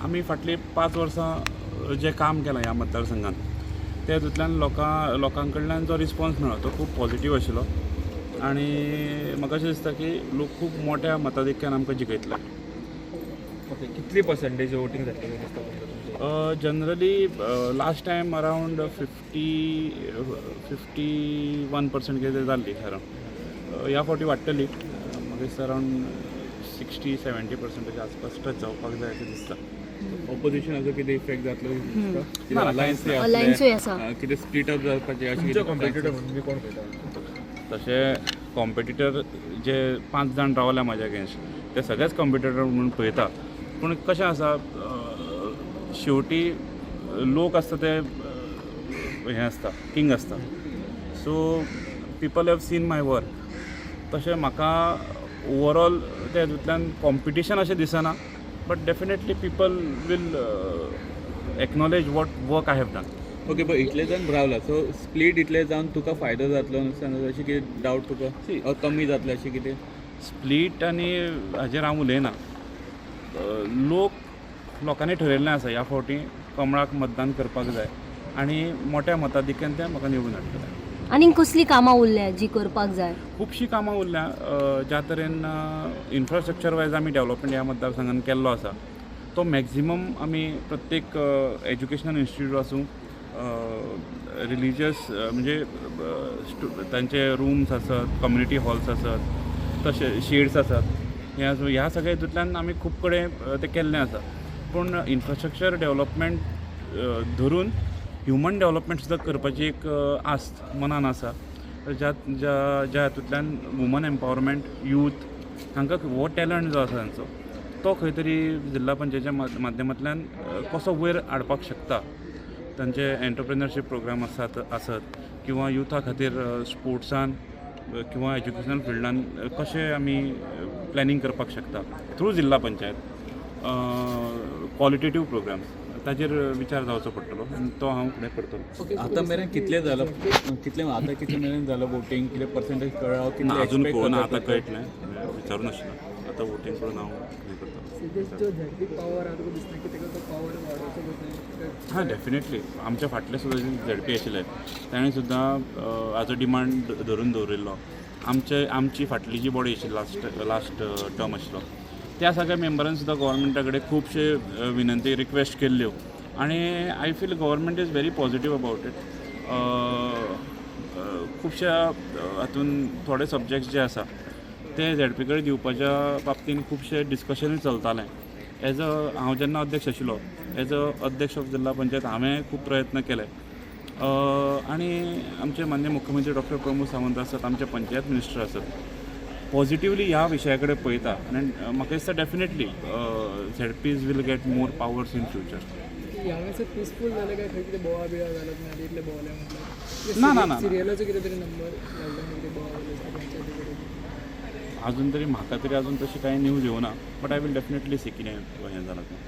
आमी फाटलीं 5 वर्सां जें काम केलां ह्या मतदारसंघात, त्या हितूंतल्यान लोकां कडल्यान जो रिस्पोन्स मेळ्ळो तो खूब पॉझिटीव आशिल्लो आनी म्हाका अशें दिसता की लोक खूब मोठ्या मताधिक्यान आमकां जिखयतले. ओके, कितली पर्संटेज वोटींग जातली अशें दिसता तुमकां तुमचें? Generally last time around 50, 51% कितें जाल्ली अरावंड. ह्या फावटी वाडटली. म्हाका दिसता अरावंड 60-70%च्या आसपास टच जावपाक जाय अशें दिसता. ऑपोजिशनाचो कितें इफेक्ट जातलो दिसता? ना, अलायन्स अलायन्सूय आसा. कितें स्प्लीट अप जावपाचें अशें तुमचे कितें कॉम्पिटिटर म्हणून तुमी कोण पळयता? तशें कॉम्पिटिटर जे पांच जाण रावल्या म्हाज्या अगेन्स्ट, ते सगळेच कॉम्पिटिटर म्हणून पळयता. पूण कशें आसा, शेवटी लोक आसता ते हें आसता, किंग आसता. So people have seen my work. तशें म्हाका ओवरऑल त्या हितूंतल्यान कॉम्पिटिशन अशें दिसना, but definitely people will acknowledge what work I have done. Okay, but इतले जाण रावला, सो स्प्लीट इतले जावन तुका फायदो जातलो, नुकसान जातलो अशें कितें डावट तुका See, or कमी जातलें अशें कितें? स्प्लीट आनी हाजेर हांव उलयना. लोकांनी ठरयल्लें आसा, ह्या फावटी कमळाक मतदान करपाक जाय आनी मोठ्या मताधिक्यान ते म्हाका निवडून हाडटले. आनीक कसलीं कामां उरल्या जी करपाक जाय? खुबशीं कामां उरल्या. ज्या तरेन इन्फ्रास्ट्रक्चर वायज आमी डेवलपमेंट ह्या मतदारसंघान केल्लो आसा, तो मॅक्झिमम आमी प्रत्येक एज्युकेशनल इन्स्टिट्यूट आसूं, रिलिजियस म्हणजे तांचे रुम्स आसत, कम्युनिटी हॉल्स आसत, तशें शेड्स आसात, हें आसूं, ह्या सगळ्या हितूंतल्यान आमी खूब कडेन तें केल्लें आसा. पूण इन्फ्रास्ट्रक्चर डेवलपमेंट धरून ह्युमन डेवलपमेंट सुद्दां करपाची एक आस्त मनान आसा, ज्या ज्या ज्या हातूंतल्यान वुमन एम्पावरमेंट, यूथ हांकां हो टॅलंट जो आसा तांचो, तो खंय तरी जिल्हा पंचायतीच्या माध्यमांतल्यान कसो वयर हाडपाक शकता. तांचे एंटरप्रेनरशीप प्रोग्राम आसात आसत किंवा युथा खातीर स्पोर्ट्सान किंवा एज्युकेशनल फिल्डान कशें आमी प्लॅनिंग करपाक शकता थ्रू जिल्हा पंचायत क्वॉलिटेटीव प्रोग्राम्स, ताजेर विचार जावचो पडटलो आनी तो हांव फुडें करतलो. आतां मेरेन कितले जालां, कितले आतां कितले मेरेन जालां वोटींग, कितले पर्संटेज कळ्ळा? ना. कितले अजून expect कळना. करता आतां तुका? कळटलें, विचारूं नाशिल्लें. आतां वोटींग करून हांव हें करतलो. सिद्धेश, जो झेडपी पावर आहा, तुका दिसना की तेका तो पावर वाडोवचो कसो? हां, डेफिनेटली. आमच्या फाटले सुद्दां जे झेडपी आशिल्ले, ताणें सुद्दां हाजो डिमांड धरून दवरिल्लो. आमची फाटली जी बॉडी आशिल्ली, लास्ट लास्ट टर्म आशिल्लो, त्या सगळ्या मेंबरान सुद्दां गोवोरमेंटा कडेन खुबशे विनंती, रिक्वेस्ट केल्ल्यो आनी I feel government is very positive about it. खुबश्या हातून थोडे सब्जेक्ट्स जे आसा ते झेडपी कडेन दिवपाच्या बाबतीन खुबशे डिस्कशनूय चलतालें. एज अ हांव जेन्ना अध्यक्ष आशिल्लो, एज अ अध्यक्ष ऑफ जिल्हा पंचायत हांवें खूब प्रयत्न केले आनी आमचे माननीय मुख्यमंत्री डॉक्टर प्रमोद सावंत आसत, आमचे पंचायत मिनिस्टर आसत, पॉझिटिवली ह्या विशया कडेन पळयता आनी म्हाका दिसता definitely ZPs will get more powers in future. ह्या वेळेस पिसफूल जालें काय खंय कितें बोवाळ बिळाळ जालो तुमी आदी इतले भोंवले म्हटल्यार? ना, ना, ना. सिरियलाचो कितें तरी नंबर घालता, कितें बोवाळ जालो दिसता पंचायती कडेन. अजून तरी म्हाका तरी अजून तशी कांय न्यूज येवना, but I will definitely see कितें हें जालां तें.